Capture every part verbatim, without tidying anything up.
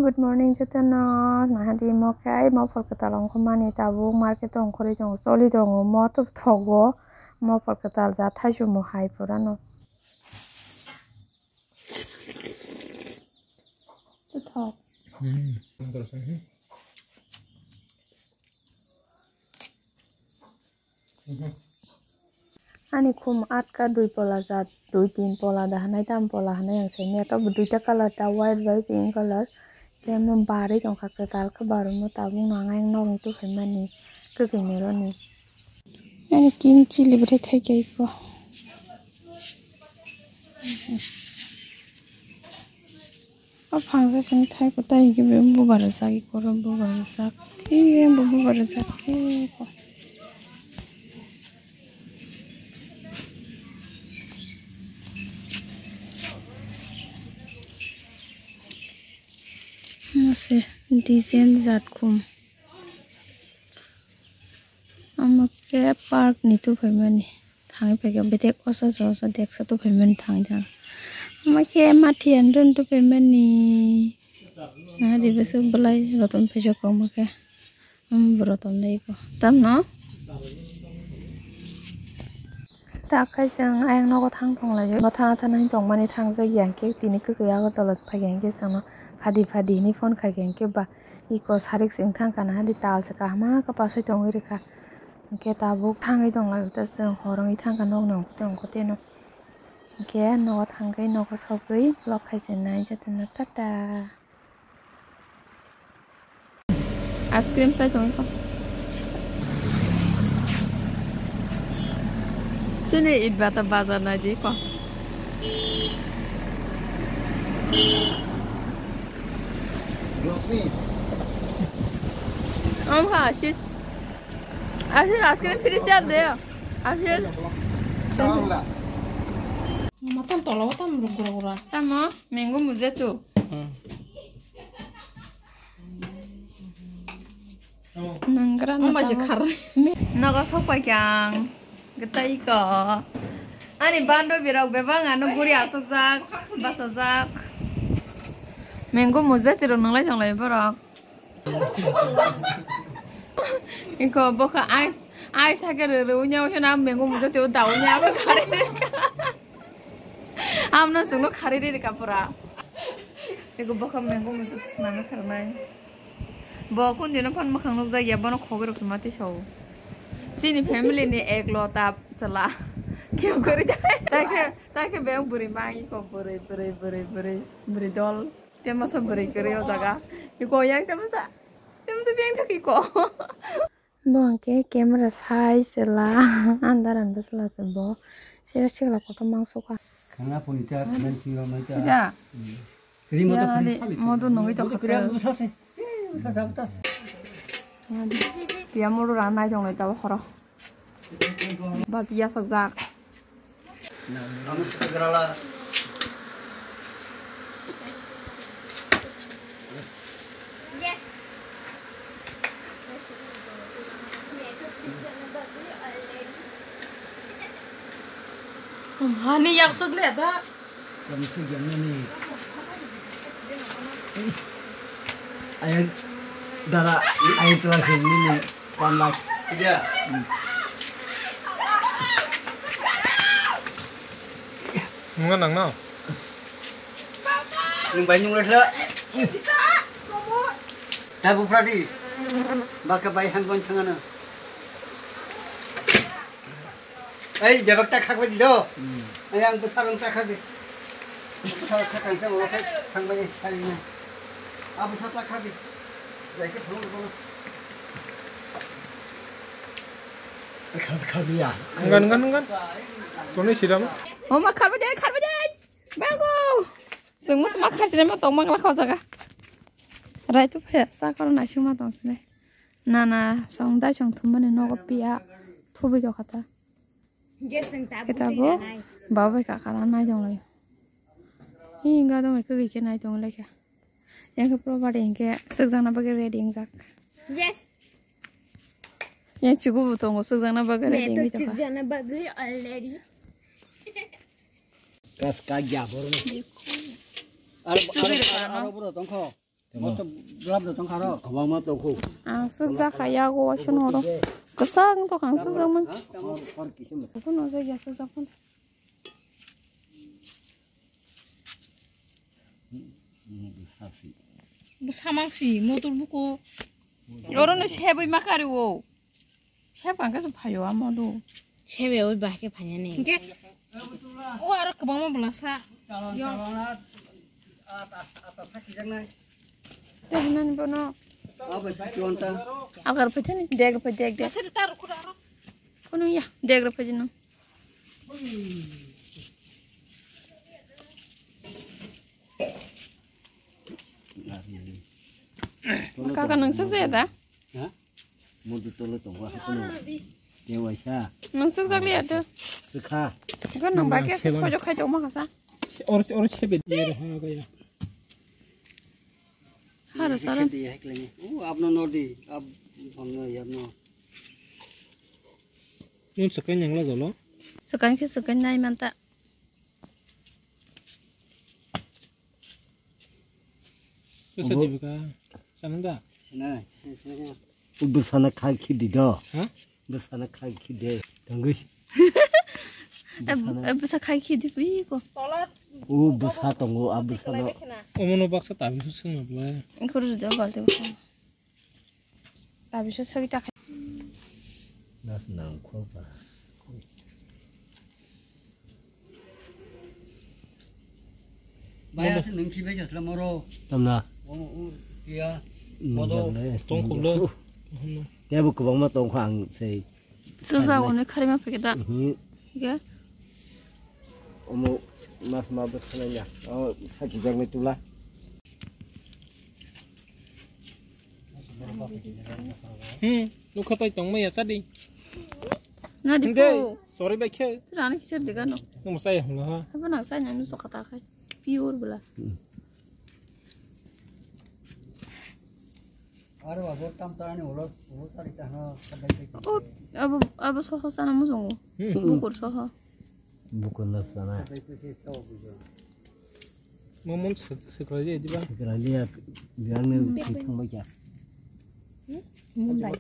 Good morning jotono, nahadi mo khe ai mo pol kwtal ongkho mani tabuk market o ongkhorwi tongo, choli tongo, mo tok thogo, mo pol kwtal ja thaichukmo hai purano. Thok. Hmm. Ani khum atka dui pola jat, dui tin pola da hanai, tam pola hanai ang sai maya. Tobo duita colour ta, white bai pink colour. Tei mo barwi tongkha kwtal khe barwi mo tabuk no ang ayang nok ni tubui mani kwkwi ni roni. Ani king chili bwrwi thai khe iko. O phangsa sini thai ko tai hwnkhe be bubar rijak, ikoro bubar rijak, ee, bo bubar rijak, ee, ko. Mose design jat khum. Omo khe park ni tubui mani. Thangwi phaikha bedek osa sa osa deksa tubui mani thangwi thang. Omo khe mati andun tubui mani. Nahadi bwswk bwlai rotom phaijak omo khe. Omo bo rotom dai ko. Tamno? Ta khai chwng ayang nogo thang thong lai. Bo thana thana hin tong mani thangjak ya khe tini kwkwi Agartala phaikha hinkhe chwngno phadi phadi hinwi phone khaikha hinkhe ba. Iko sarik se wng thang kana hadi tal se kaham ma kwpasai tongwi rikha. Hwnkhe tabuk thangwi tong lai ta chwng hor wngwi thang kha nokni ongkhe tei ongkhe teno. Hwnkhe nogo thangwi nogo sogwi vlog khai se nai jotono tata. Ice cream sai tongwi kho. Chini Itbata bazar nai di kho. Om ha, Ashish. Ashish, ice cream free char de. Ashish. Matan tola o tam gura gura. Tamo, mango mujhe tu. Hmm. Nanggra na tamo. Nogo sokpai khe ang. Gtai ko. Ani bando birok bebang ano guri asokjak, basajak. Mango mujati rok nanglai tonglai borok. Iko bokha ai, ai sake rw rw nya usia na mango mujati o da unya abo kare. Amno sungno khari ri ka pura. Eko bokha mango musu swnamwi khwnai. Bo kun dino phan mwkhang nukjak ya, bono khogwi rok se ma tisao. Chini family ni ek lota chwla. Khe kwrwi tai. Tai khe, tai khe beng bwrwi ma iko bwrwi, bwrwi, bwrwi, bwrwi, bwrwi dol. Te masa bwrwi kwrwi o jaga. Iko yang te masa, te masa beng thak iko. Bo hwnkhe camera sai se la andar andar se la se bo sero sikla kotor mangso kha. Khana punita khana siro maita. Ida. Hmm. Rimo to ya, khani ali, khali modo khali. Nungui to modo khakra. Kria busa se. Eh, busa se, busa se. Piya modo ra nai tong lai tabo horo. Bati yasakjak. Hani yaksuk le da. Kamu sih jangan nih. Ayah, dara, ayah telah sini nih. One lakh. Iya. Hmm. Nunggu nang no. Nung bai nung rasa. Tabu pradi. Baka bai han bon changana. Ei, bebak ta khakbai di do. Hmm. Ei, ang bwsa rong ta khakdi. Bwsa khakang ta wala khai thangbai sari na. A bwsa ta khakdi. Jai khe phulung kono. Khas khas ya. Ngan, ngan, ngan. Toni siram. Oma kharba jai, kharba jai. Bago. Sungmo sma khasine ma tong mangla khau jaga. Rai tu phe sa karo nai sungma tong sine. Na na song dai song thumani nogo piya. Thubi jo khata. Kita bo babai kakara nai tong lai. Hi ga dong ke ke nai tong lai kha. Yang ke property yang ke sukjang na bagi ready yang jak. Yes. Yang cukup bu tong sukjang na bagi ready yang to jak. Sukjang na bagi already. Kas ka gya boro ni. Aro aro boro tong kho. Moto belap da tongkharo. Kwbangma tongkhu. Ang sukjak kha yago waisa noro. Kwchang tokha ang sukjakmani. Hor, hor kisa mo. Phano jagya sukjakmani. Bwsa mangsi motor buko. Oro no sebwi ma kari o. Sep ang khe phaio amo do. Sep ya oi bahai khe phanya ni. Hingke o aro kwbangma bwlasa. Yo. Tei hinani bono. Agar phai thani, dek phai dek dek. Kono ya, dek phai jino. Kaka nang sese da? Ha? Mudu tolo tongo hakunu. Kewaisa. Nang sukjak liya to. Sukha. Gan nang ba ke sus pojok khai tongma khasa. Or or sebe de ha ga ya. Haro sara. Sebe ya kleni. U abno nodi ab abno ya no. Nun sakai nang la dolo. Sakai ke sakai nai manta. Sasa di bika. Sana da. Sana. Bwsana khai khidi do. Ha? Bwsana khai khidi. Tangwi. Bwsa khai khidi biko. O bwsa tongo a bwsano. Omono baksa tabi su swngo bwle. Ikhuru do balte bwsa. Tabi su sagi ta khai. Nas nang kho ba. Baya se nung si bai jasla moro. Tamna. O, o, ya. Bodo. Tong khoblo. Tebo kwbangma tongkha ang sei. Sujak one kharima phikeda. Mhm. Hige. Omo mas ma bwskanai ya. O sakijak nai tula. Hmm, nukha tai tongma ya sadi. Na di po. Sorry bai khe. Tirani kisar dega no. Nung saya hula ha. Apa nang saya nang sok kata kai. Pure bela. Aro abo tam tarani ulo ulo tari ta ha. O abo abo soho sana musungo. Bukur soho. Bukur na sana. Mamon sekrai dia diba. Sekrai dia biang ni thang baca. Mundai.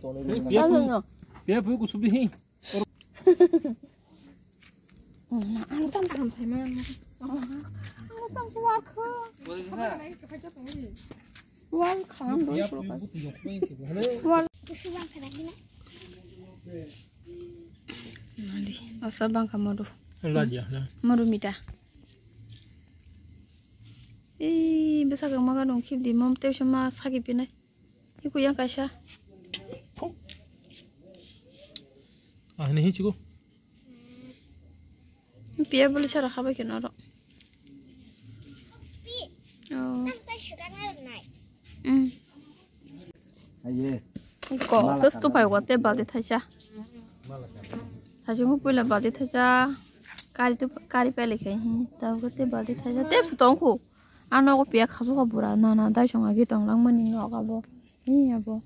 Dia pun dia pun kusubdi hi. Ano tam tam sai man. Ano tam suar kho. Wal khan do suar. Wal. Nadi, asa bangka modu. Lajia, la. Modu mita. Ih, bwsakang maga dong khibdi mom tebsa ma sagi pinai. Iku yang kaisa. Ah, ini hichiko. Piya beli sara khabai khe noro. Oh. Hmm. Aye. Iko, tes tu pai wate balti thaisa. Thaisa ngu puila balti thaisa. Kari tu, kari pele khe hi. Tau wate balti thaisa. Tep su tong khu. Ano ko piya khasu kha bura. Na, na, dai song agi tong lang mani no ka bo. Hi abo.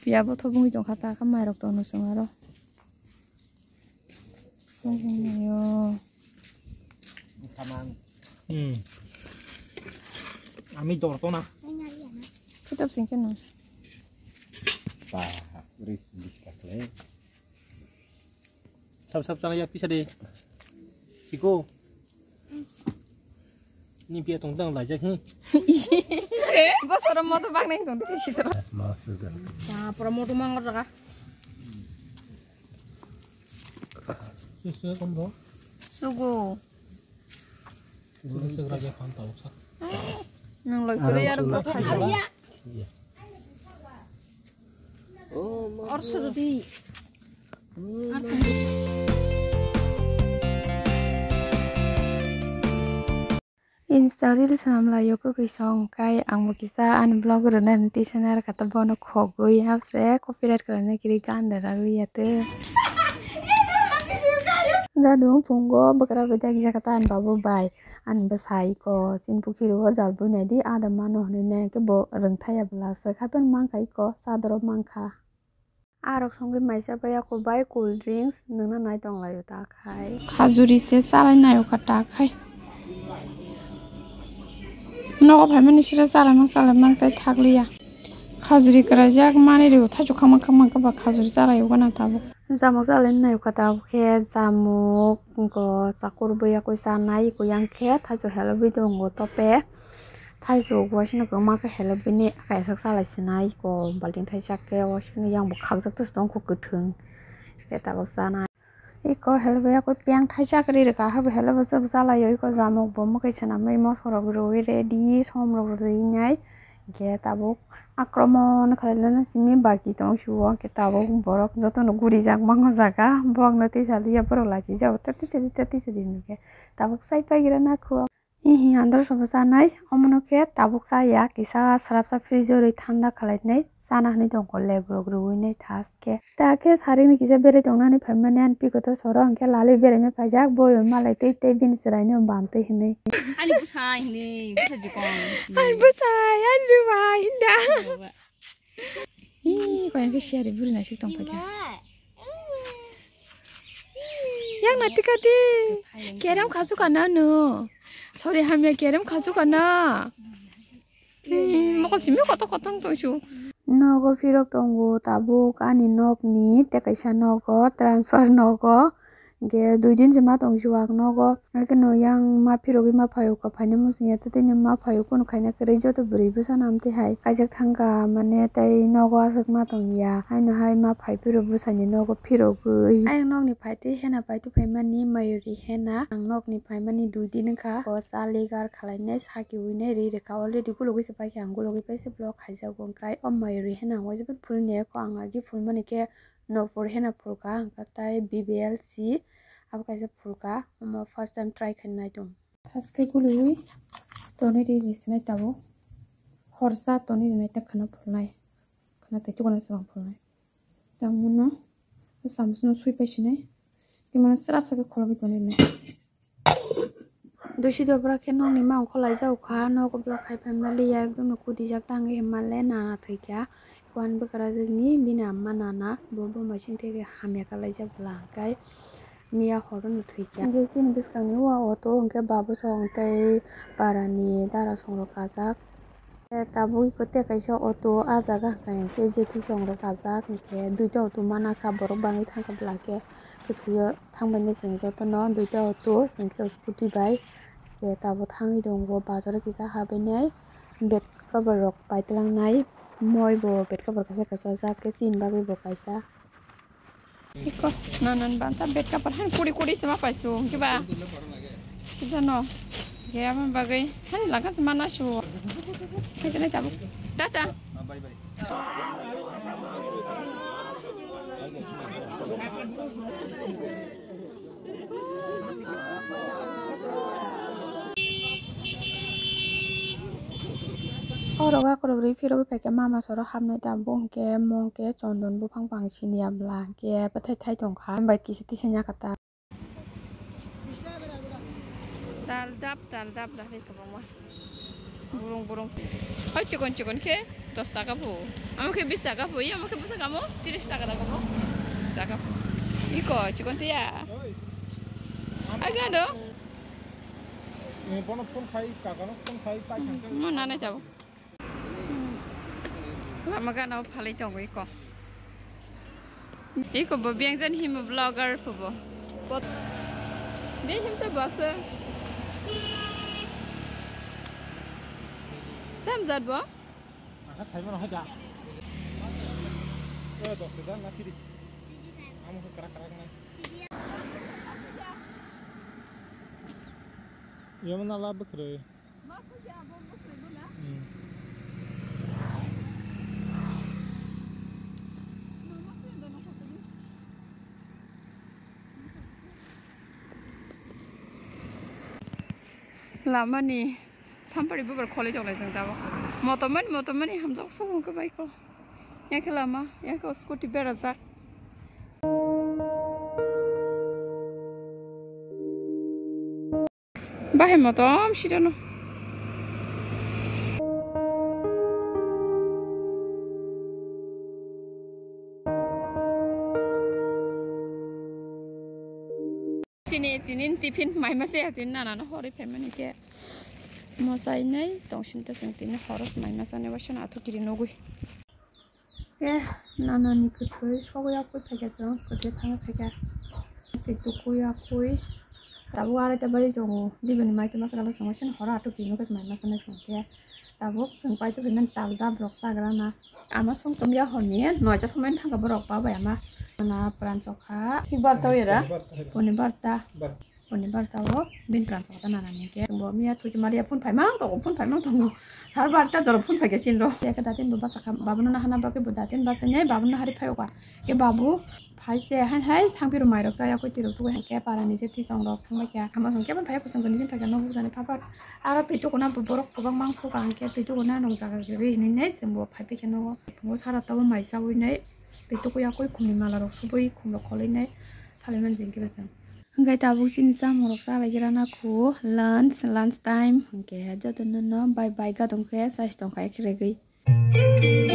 Piya bo thobung tong kha ta kha mai rok tong no song aro. Ayo. Hmm. Ami dor to na. Kitab sing keno. Ba, ri biska kle. Sab sab chang yak tisa de. Siko. Ni pia tong tang lai jak hi. Bosoro moto bak neng tong tiki sitra. Ma sudah. Ba, pura moto mangor raka. Susu kom ro. Sugo. Susu segra ya kan tau sa. Nang loi kore yar bok khai. Iya. Or suruh di. Insta reels hamla yoko kisa ongkai ang bo kisa ani vlog rwna ni tisa nai rwkha ta bono khogwi hapse copyright kwlaina kiri gan rwna rwya te. Dadung phungo bwkra bai dagi jaka ta ani babu bai ani bwsai ko chini pukhiri o jal bui nai di ada mano hinwi nai khe bo rwngthai ya bwla swk hapheno mankha iko chadoro mankha. Arok songwi maisa bai ako bai cool drinks nungna nai tonglaio ta khai. Khajuri se chalai naio kha ta khai. Nogo phaimani sira chalaimang chalaimang tei thakliya. Khajuri kwraijak manwi rw thaichuk khama khama khe ba khajuri chalaio gana tabuk. Jamuk chalaini naikha tabuk khe jamuk, eko chakur buya koi chanai, eko yang khe thaichuk helobwi tongo tope. Thaichuk waisano kwbangma khe helobwini kaisa chalai sinai, eko balting thaichak khe waisano yang bo khakjak tongkho kwthwng khe tabuk chanai. Eko helobwi koi piyang thaisa kwrwi rwkha, habo helobwi chwk chalaio. Eko jamuk bo mwkhwi swnamwi mosorok rwui ready, somrok rwinai. Hwnkhe tabuk akromon khlainani simi baki tong sio, hwnkhe tabuk borok jotono gurijak mango jaga, borokno twi saliya borok lachijago, tei twi sadi, tei twi sadi hwnkhe tabuk chai paigra nakho. Hihi andro sobo chanai, omono khe tabuk chaya, kisa srapsa fridge o rwi thanda khlainai chana hinwi tongkho, lebu rok rwui nai thaske. Ta khe saringni kisa berai tongnani phaimani ani pikoto soro hwnkhe lalwi beraina phaijak, boi bai malai tei tei bini chwraino bam twi hinwi. Ani bwsa hinwi, bwsa jikon. Ani bwsa, ani rwma hinda. Ih, koi ang khe siyari buri naisik tong paikha. Yang na tika di. Kerem khasu kana no. Sorry, hamya kerem khasu kana. Hmm, mokol simi koto koto tong su. Nogo phirok tongo tabuk ani nokni tei kaisa nogo transfer nogo. Hwnkhe dui din se ma tong sio ang nogo. Haikhe no yang ma phirogwi ma phaio kha, phaina muchungya tei tei ma phaio, kunu khaina kwrwi joto bwrwi bwsano amtwi hai kaijak thangkha, mane tei nogo aswk ma tongya. Haino hai ma phai phiro bwsani nogo phirogwi. Ayang nokni phai tei hena pai twi phaimani mayuri hena. Ang nokni phaimani dui din wngkha. O chaligar khwlainai sakiui nai ri rwkha. Already gulugwi se paikha ang, gulugwi paisa block khaijago hwnkhe o mayuri hena ang waisa phano phulni eko ang agi phulmani khe Nopur hena phulka, hwnkhe tai B B L C abo kaisa phulka, omo first time try khaina naitong. Thaske gului tonwi ri ri sinai tabuk. Horsa tonwi rinai ta khwna phulnai. Khwna tei chukano swbang phulnai. Tamo no o samus no sui pai sinai. Tei mano srap sakhe kholobwi tonwi rinai. Dusi dobra khe nokni ma ongkhor laijak kha, nogo block khai phaima liya, ekdom no kudijak tangwi himma le nana thwikha. Kuan bwkrajwkni bini amma nana bo buma sing theke hamya kalaijak bwla hwnkhe miya horo no thwikha. Hwnkhe chini bwskangni o auto hwnkhe babosong tei parani darasongrok kajak. Tabuk eko tei kaisa auto ah jaga hwnkhe jethi songrok kajak, hwnkhe duita auto manakha, borok bangwi thangkha bwla khe kwthwio thangbainai chwng jotono duita auto, chwng khe scooty bai. Hwnkhe tabuk thangwi tongo, bazaro kisa habainai bed cover rok paitwlangnai. Moi bo bed cover kaisa kasajak, tei chini bagwi bo kaisa. Iko nanan banta bed cover han kuri kuri se ma paisu, hwnkhe ba? Kita no. Ge ama bagwi han laka se mana su. Hai, tabuk. Tata. Oro ga korok ri phirogwi phaikhe mama soro hapnai ta bo hwnkhe mo hwnkhe chondon buphang pang siniya bwla hwnkhe bwthai thai tongkha bai kisa tisa nya kata. Tal dap tal dap da hai kwbangma. Burung burung. Hai chikon chikon khe dos taka bu. Amo khe bis taka bu. Iya amo khe bwsa kamo tiris taka da kamo. Bis taka bu. Iko chikon tiya. Aga do. Ni bono phone khai, kakano phone khai, tai thangkhe. Mo nanai tabo. Lama gana o phalai tongo iko. Iko bo bengjan himo vlogger pho bo. Bot-, be him te basa. Tam jat bo? Aka sai mano haja. Eh, dos hajar na kiri. Amo krak krak nai. Yamana la bwkrwi. Lamani sampari bubar kholi tonglai jeng tabo. Motomani, motomani hamjak sokong ke baiko. Yake lama, yake scooty berajak. Bahai motom sirano. Sini tinin tiffin mai mase tinin nana no hori family ke. Mosainai tongsinta chwng tini horo swmai masa ni waisa no athukiri nugwi. Ke nanani kwthwi sogwi yakwi phaikha chwng kwthwi thangwi phaikha. Tei tukui yakwi tabuk arai ta bari chwngo dibini mai twi masa rok chwng waisa no horo athukiri nugwi swmai masa ni chwng khe tabuk chwng pai tongkha nang tal da borok chagra na. Ama song tongya hwnwi noita somoi thangkha borok ba bai ama. Ana pran chokha. Thik bar ta wira. Poni bar ta. Poni bar ta o bin pran chokha ta nana ni ke. Bo miya thuji maria phun phai mang tongo, phun phai mang tongo. Sar bar ta jora phun phai ke sin ro. Ke datin bo basa kha, babu no hana ba ke bo datin basa ne, babu no hari phai oka. Ke babu phai se han hai thang biru mai rok cha ya koi tirok tu ke para ni je ti song rok thang ba kya. Ama song ke ban phai ko song ni jin phai ka no bu jani pha pha. Aro twi tukuna borok kwbang mangso ka hwnkhe twi tukuna nung jaga gari hinwi nai chwng bo phai phaikhe nugo. Bo sara tabuk mai chawi nai twi tukuya kwi khumni mala rok subui khum rok kholwi nai thalai man jeng khe bwsang. Hwnkhe tabuk chini chamung rok chalai khe rana kho lunch, lunch time hwnkhe joto no no bai bai ga tong khe chais tong kha ekhe regwi.